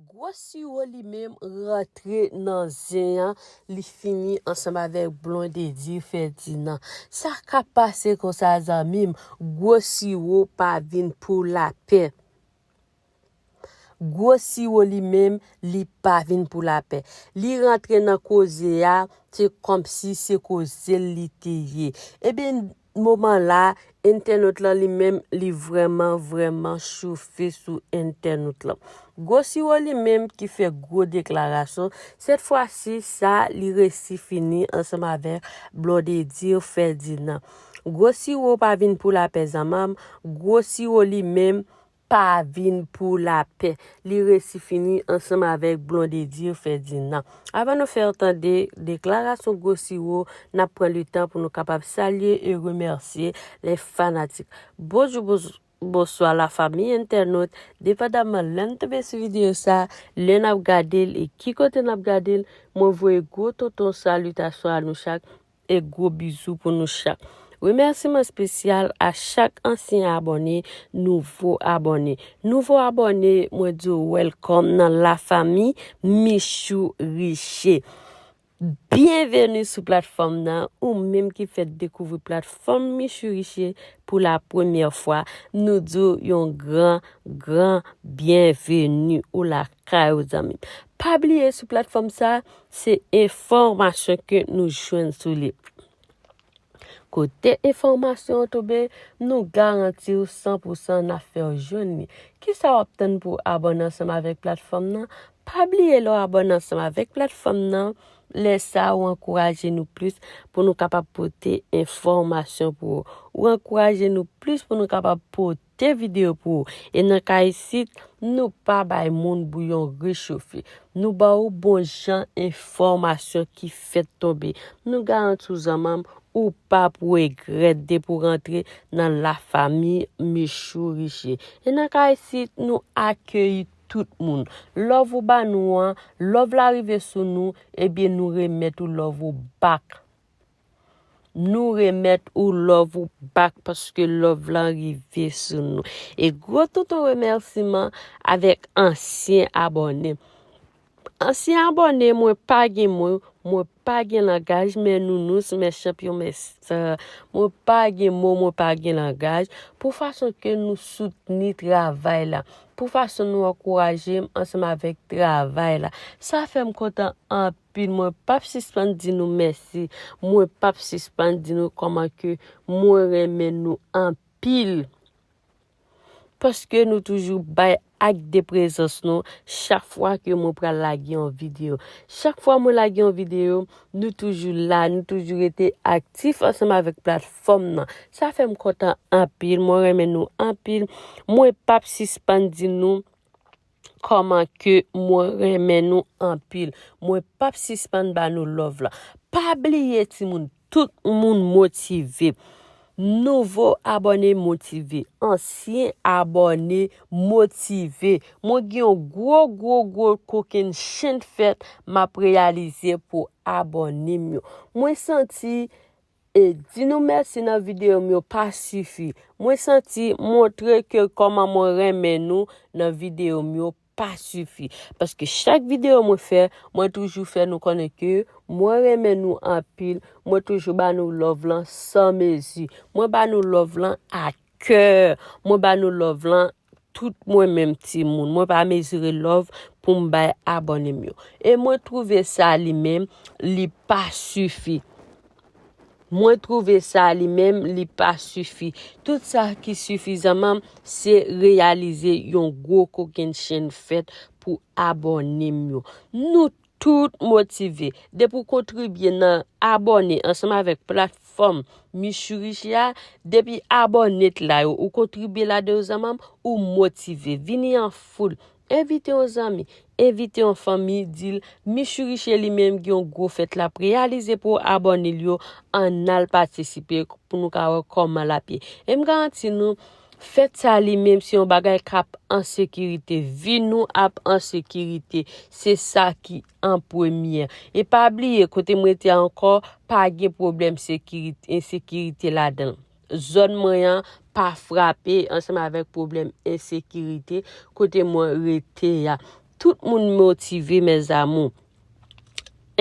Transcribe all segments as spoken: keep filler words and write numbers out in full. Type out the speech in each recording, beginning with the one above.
Gwo Siwo li menm rantre nan zen an, li fini ansanm avèk Blondedy Ferdinand. Sa k ap pase konsa zanmi m? Gwo Siwo pa vin pou lapè. Gwo Siwo li menm, li pa vin pou lapè. Li rantre nan koze a, se kòmsi se koze l li te ye. Ebyen, moman la, entènot lan li menm, li vrèman, vrèman chofe sou entènot lan. Gwo Siwo li menm ki fè gwo deklarasyon, sèt fwa si sa, li resi fini ansanm avèk Blondedy Ferdinand. Gwo Siwo pa vin pou lapè zanmi m, Gwo Siwo li menm, pa vin pou lapè. Li resi fini ansanm avèk Blondedy Ferdinand. Avan nou fè w tande deklarasyon Gwo Siwo, n ap pran le tan pou nou kapab salye e remèsye les fanatiques. Bonjou, bonjou, bonswa la famiy entènot. Depandaman lè n tonbe sou videyo sa, lè n ap gade l e ki kote n ap gade l, mwen voye gwo tonton salitasyon a nou chak e gwo bizou pou nou chak. Remèsiman espesyal a chak ansyen abòne, nouvo abòne. Nouvo abòne, mwen di w welcome nan lafanmi Michou Riche. Byenveni sou platfòm nan, ou menm ki fèk dekouvri platfòm Michou Riche pou la premyè fwa, nou di w yon gran, gran byenveni ou lakay ou zanmi m. Pa bliye sou platfòm sa, se enfòmasyon ke nou jwenn sou li. Kote enfòmasyon an tonbe, nou garanti w san pou san n ap fè w jwenn li. Kisa w ap tann pou w abòne ansanm avèk platfòm nan? Pa bliye lè w abòne ansanm avèk platfòm nan, lè sa a ou ankouraje nou plis pou nou kapab pote enfòmasyon pou ou. Ou ankouraje nou plis pou nou kapab pote videyo pou ou. E nan ka isit, nou pa bay moun bouyon rechofe. Nou ba ou bon jan enfòmasyon ki fèk tonbe. Nou garanti w zanmi m, ou p ap regrèt depi w rantre nan lafanmi Michou Riche. E nan ka isit, nou akeyi tout moun. Love ou ba nou an, love la rive sou nou, ebyen nou remèt ou love ou back. Nou remèt ou love ou back paske love lan rive sou nou. E gwo tonton remèsiman avèk ansyen abòne. Ansyen abòne, mwen pa gen mo, mwen pa gen langaj, men Nounous, men chanpyon, men sè. Mwen pa gen mo, mwen pa gen langaj pou fason ke nou soutni travay la, pou fason nou ankouraje m ansanm avèk travay la. Sa fè m kontan anpil. Mwen p ap sispann di nou mèsi. Mwen p ap sispann di nou kòman ke mwen renmen nou anpil. Paske nou toujou bay ak de prezans nou chak fwa ke mwen pral lage yon videyo. Chak fwa mwen lage yon videyo, nou toujou la, nou toujou rete aktif ansanm avèk platfòm nan. Sa fè m kontan anpil, mwen renmen nou anpil. Mwen p ap sispann di nou kòman ke mwen renmen nou anpil. Mwen p ap sispann ba nou love la. Pa bliye timoun, tout moun motive. Nouvo abòne motive, ansyen abòne motive. Mwen gen yon gwo, gwo, gwo kokenn chenn fèt m ap reyalize pou abòne m yo. Mwen santi e di nou mèsi nan videyo m yo pa sifi. Mwen santi montre ke kòman mwen renmen nou nan videyo m yo pa sifi. Paske chak videyo mwen fè, mwen toujou fè nou konnen ke mwen renmen nou anpil, mwen toujou ba nou love lan san mezi. Mwen ba nou love lan a kè, mwen ba nou love lan tout mwen menm timoun. Mwen pa mezire love pou m bay abòne m yo. E mwen twouve sa li menm, li pa sifi. Mwen twouve sa li menm, li pa sifi. Tout sa ki sifi zanmi m, se reyalize yon gwo kokenn chenn fèt pou abòne m yo. Nou tout motive. Depi w kontribye nan abòne ansanm avèk platfòm Michou Riche a, depi abòne t la yo, ou kontribye ladan yo zanmi m, ou motive. Vini an foul. Envite yon zanmi, envite yon fanmi, di l Michou Riche li menm gen yon gwo fèt l ap reyalize pou abòne l yo, ann al patisipe pou nou ka wè kòman l ap ye. E m garanti nou, fèt sa li menm se yon bagay k ap an sekirite. Vi nou ap an sekirite. Se sa ki an premyè. E pa bliye, kote m rete a ankò, pa gen pwoblèm sekirite, ensekirite ladan l. Zòn mwen an pa frape ansanm avèk pwoblèm ensekirite kote mwen rete a. tout moun motive, mes amours.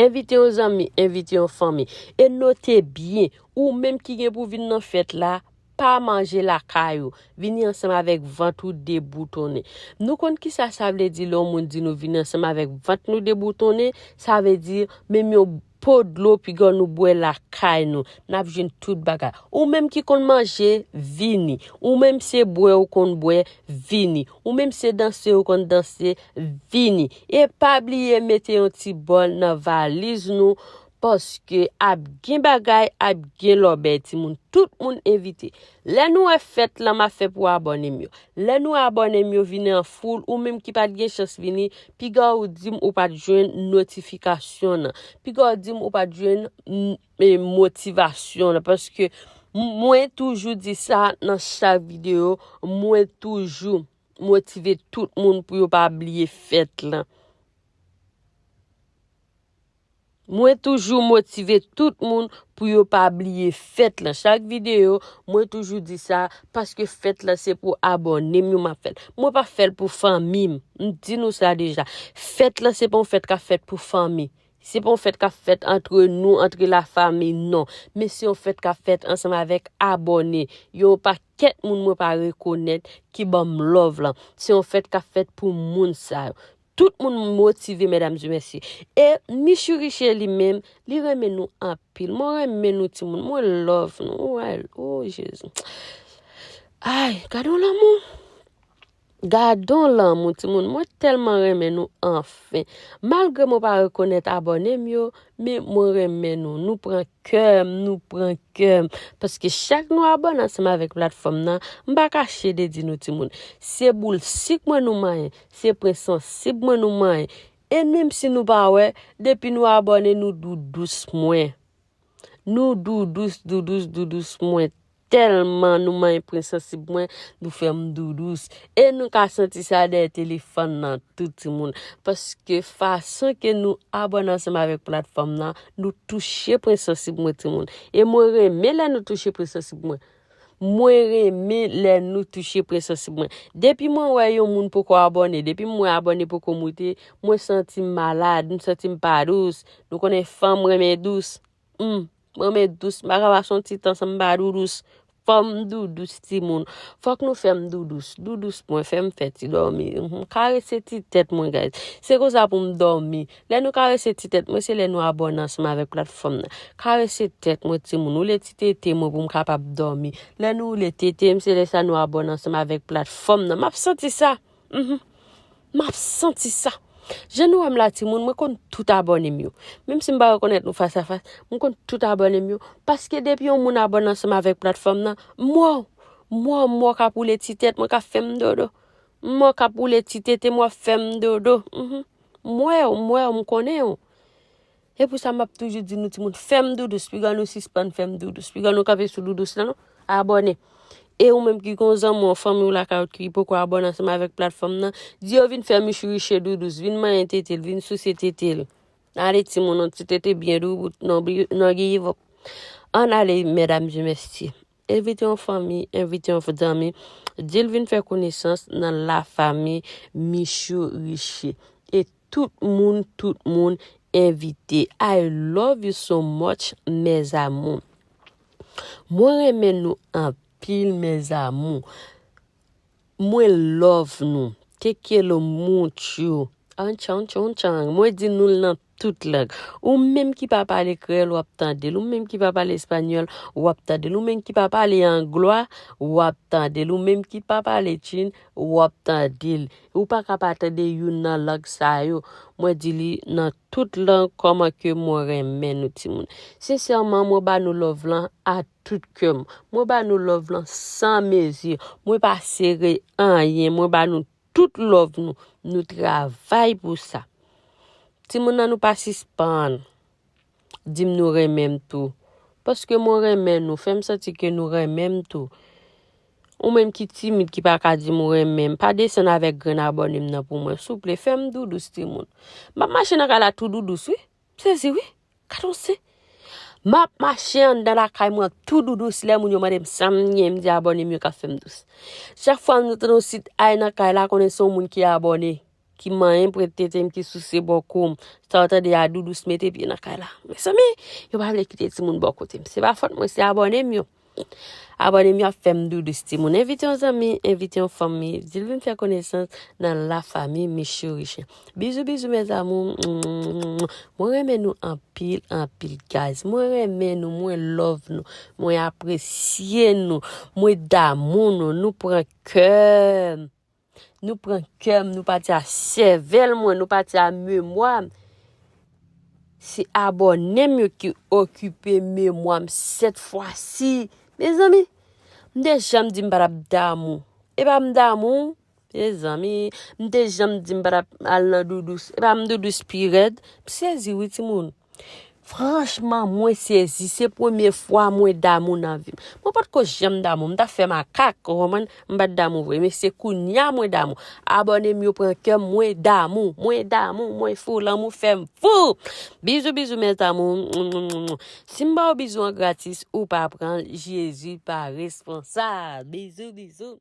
Envite yon zanmi, envite yon fanmi. E note byen, ou menm ki gen pou vin nan fèt la, pa manje lakay ou. Vini ansanm avèk vant ou deboutonnen. Nou konn kisa sa vle di lè yon moun di nou vini ansanm avèk vant nou deboutonnen? Sa vle di menm yon po dlo piga nou bwè lakay nou. N ap jwenn tout bagay. Ou menm ki konn manje, vini. Ou menm se bwè ou konn bwè, vini. Ou menm se danse ou konn danse, vini. E pa bliye mete yon ti bòl nan valiz nou, paske ap gen bagay, ap gen lòbèy, timoun. Tout moun envite. Lè nou wè fèt lan, m ap fè pou abòne m yo. Lè nou abòne m yo vini an foul, ou menm ki pa t gen chans vini, piga w di m ou pa t jwenn notifikasyon nan. Piga w di m ou pa t jwenn, mm, e, motivasyon nan. Paske m-, mwen toujou di sa nan chak videyo, mwen toujou motive tout moun pou yo pa bliye fèt lan. Mwen toujou motive tout moun pou yo pa bliye fèt lan. Chak videyo, mwen toujou di sa, paske fèt lan se pou abòne m yo m ap fè l. Mwen pa fè l pou fanmi m. M di nou sa deja. Fèt lan se pa yon fèt k ap fèt pou fanmi. Se pa yon fèt k ap fèt antre nou, antre lafanmi, non. Men se yon fèt k ap fèt ansanm avèk abòne. Yon pakèt moun mwen pa rekonèt ki ban m love lan. Se yon fèt k ap fèt pou moun sa yo. Tout moun motive, medam e mesye. E Michou Riche li menm, li renmen nou anpil. Mwen renmen nou, timoun. Mwen love nou. Ou wè l. Oh, Jezi. Ay, gade yon lanmou. Gade yon lanmou, timoun. Mwen tèlman renmen nou, anfen. Malgre mwen pa rekonèt abòne m yo, men mwen renmen nou. Nou pran kè m, nou pran kè m. Paske chak nou abòne ansanm avèk platfòm nan, m pa kache de di nou, timoun. Se boul sik mwen nou manyen, se pwen sansib mwen nou manyen. E menm si nou pa wè, depi nou abòne, nou doudous mwen. Nou doudous, doudous, doudous mwen. Tèlman nou manyen pwen sansib mwen, nou fè m doudous. E nou ka santi sa dèyè telefòn nan tou, timoun. Paske fason ke nou abòne ansanm avèk platfòm nan, nou touche pwen sansib mwen, timoun. E mwen renmen lè nou touche pwen sansib mwen. Mwen renmen lè nou touche pwen sansib mwen. Depi mwen wè yon moun poko abòne, depi m wè abòne poko moute, mwen santi m malad, m santi m pa dous. Nou konnen fanm renmen dous. Hmm, mwen renmen dous, m pa ka pase yon ti tan san m pa doudous. Fò m doudous, timoun. Fòk nou fè m doudous. Doudous mwen, fè m fè ti dòmi. Mhm. Karese ti tèt mwen, guys. Se konsa pou m dòmi. Lè nou karese ti tèt mwen, se lè nou abòne ansanm avèk platfòm nan. Karese tèt mwen, timoun. Woule ti tete mwen pou m kapab dòmi. Lè nou woule tete m, se lè sa nou abòne ansanm avèk platfòm nan. M ap santi sa. Mhm. M ap santi sa. Jan nou wè m la, timoun, mwen konn tout abòne m yo. Menm si m pa rekonèt nou fas a fas, m konn tout abòne m yo. Paske depi yon moun abòne ansanm avèk platfòm nan, m wè w, m wè w, m wè w k ap woule ti tèt mwen k ap fè m dodo. M wè w k ap woule ti tete m w ap fè m dodo. Mhm. M wè w, m wè w, m konnen w. E pou sa, m ap toujou di nou, timoun, fè m doudous. Piga nou sispann fè m doudous. Piga nou kanpe sou doudous lan, non. Abòne. E ou menm ki gon zanmi w, fanmi w lakay ou ki poko abòne ansanm avèk platfòm nan, di yo vin fè Michou Riche doudous, vin manyen tete l, vin souse tete l. Ale timoun, yon ti tete byen dou, non, bri-, non, give up. Ann ale, medam e mesye. Envite yon fanmi, envite yon zanmi, di l vin fè konesans nan lafanmi Michou Riche. E tout moun, tout moun envite. I love you so much, mes amours. Mwen renmen nou anpil, mes amours. Mwen love nou. Te quiero mucho. An chan chan chan. Mwen di nou l nan tout lang. Ou menm ki pa pale kreyòl, w ap tande l. Ou menm ki pa pale espanyòl, w ap tande l. Ou menm ki pa pale anglwa, w ap tande l. Ou menm ki pa pale chin, w ap tande l. Ou pa ka pa tande youn nan lang sa yo. Mwen di li nan tout lang kòman ke mwen renmen nou, timoun. Sensèman, mwen ba nou love lan a tout kè m. Mwen ba nou love lan san mezi. Mwen pa sere anyen. Mwen ba nou tout love nou. Nou travay pou sa. Timoun nan, nou pa sispann di m nou renmen m tou. Paske mwen renmen nou. Fè m santi ke nou renmen m tou. Ou menm ki timid, ki pa ka di m ou renmen m, pa desann avèk grenn abòne m nan pou mwen. Souple, fè m doudous, timoun. M ap mache nan kay la tou doudous, wi. M sezi, wi. Gad on se. M ap mache anndan lakay mwen tou doudous. Lè moun yo mande m sa m gen, m di abòne m yo k ap fè m dous. Chak fwa nou tande yon sit ay nan kay la, konnen se yon moun ki abòne. ki manyen, pran tete m, ki souse bò kou m. Sa w tande a, Doudous mete pye nan kay la. Mezanmi, yo pa vle kite timoun bò kote m. Se pa fòt mwen, se abòne m yo. Abòne m yo ap fè m Doudous timoun. Envite yon zanmi, envite yon fanmi, di l vin fè konesans nan la famille Michou Riche. Bizou, bizou, mes amours. Mwen renmen nou anpil, anpil, guys. Mwen renmen nou, mwen love nou, mwen apresye nou, mwen damou nou, nou pran kè m. Nou pran kè m, nou pati a sèvèl mwen, nou pati a memwa m. Se abòne m yo ki okipe memwa m sèt fwa si. Mezanmi, m te janm di m pa t ap damou. E pa m damou, mezanmi, m te janm di m pa t ap al nan Doudous. E pa m Doudous pi rèd. M sezi wi, timoun. Franchman, mwen sezi. Se premye fwa mwen damou nan vi m. Mwen potko janm damou. M t ap fè makak, ou konprann? M pa t damou vre. Men se kounye a mwen damou. Abòne m yo pran kè m, mwen damou. Mwen damou, mwen fou. Lanmou fè m fou. Bizou, bizou, mes amours. Si m ba w bizou an gratis, ou pa pran, Jezi pa responsab. Bizou, bizou.